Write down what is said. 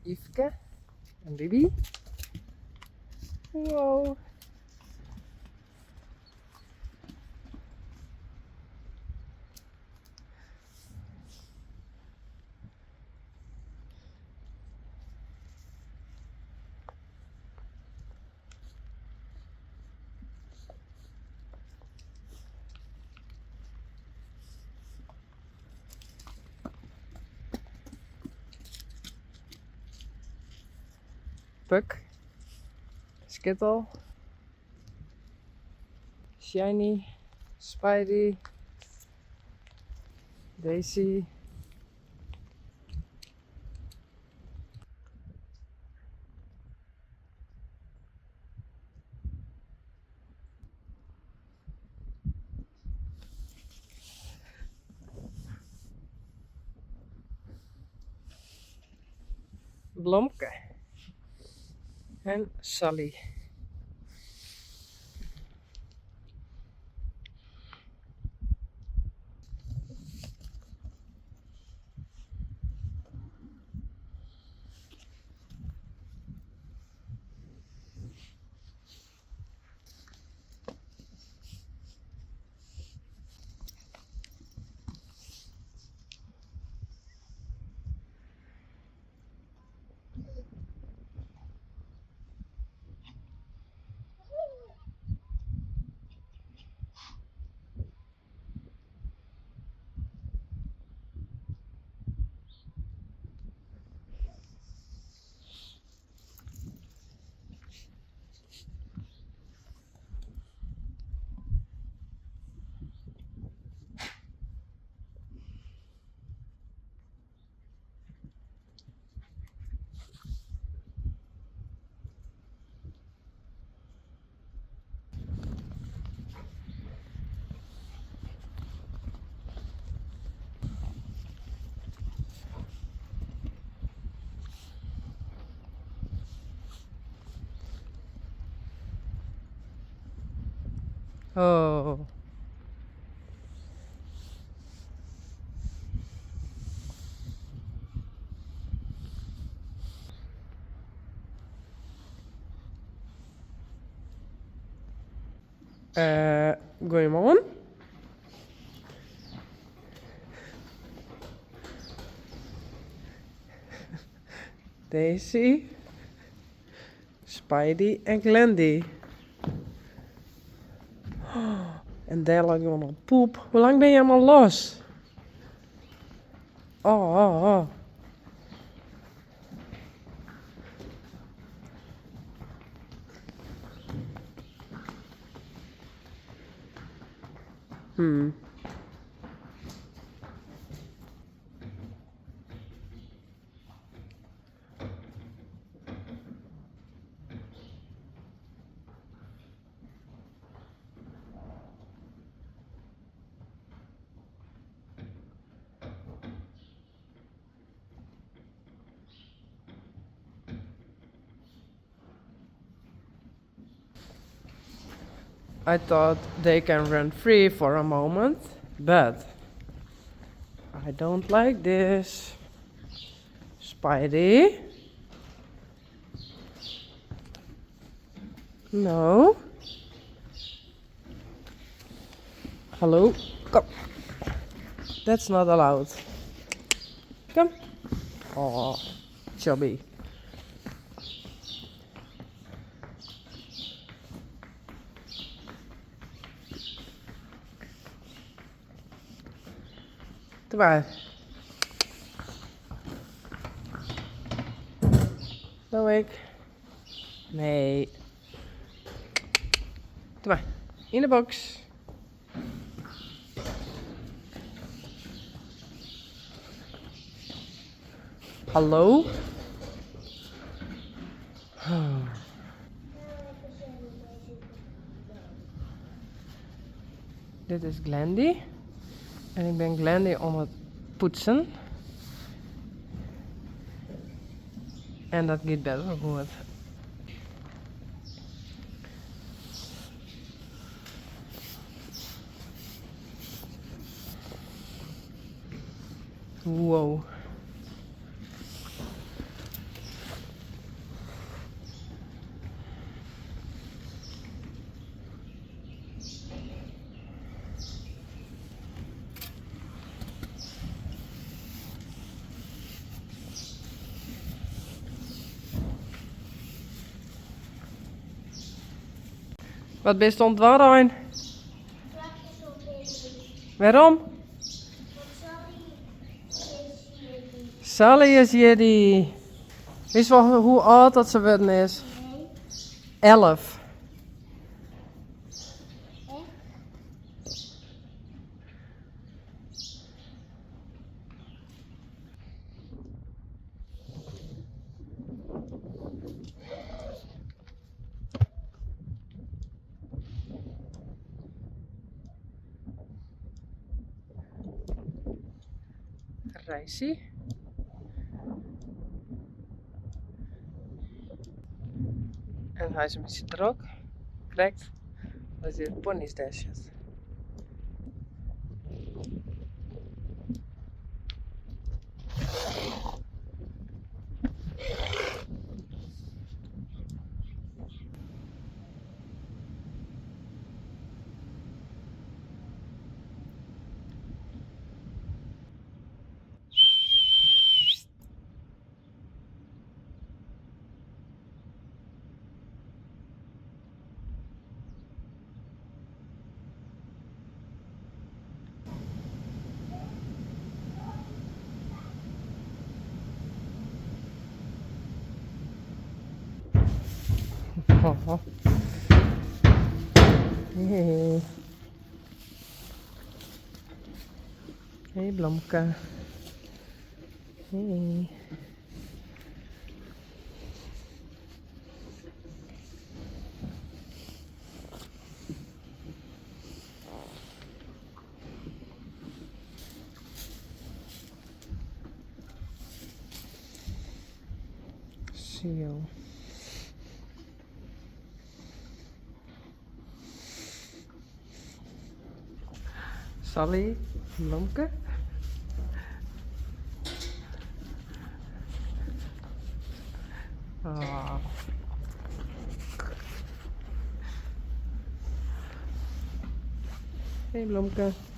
Yfke en Bibi. Wow. Puk, Skittle, Shiny, Spidey, Daisy. Blomke en Sally. Oh. Goeiemoarn. Daisy, Spidey en Glendy. En dêr leit gewoan al poep. Hoe lang binne jimme al los? Oh, oh, oh. Hmm. I thought they can run free for a moment, but I don't like this. Spidey. No. Hallo, kom. That's not allowed. Kom. Oh, chubby. Doe mar. Doe ik. Nee. Doe mar. Yn de box. Hallo? Dit is Glendy. En ik ben Glendy oan it poetsen. En dat giet best wol goed. Wow. Wat bist oan it dwaan, Rein? Wêrom? Sally is jierdei. Witst wol hoe âld dat se wurden is? 11. Reisy. En hy is in bytsje drok, krekt as dy pony's dêr sit. Hey. Hey Blomke. Hey. Seal. Sally, Blomke. Oh. Hey Blomke.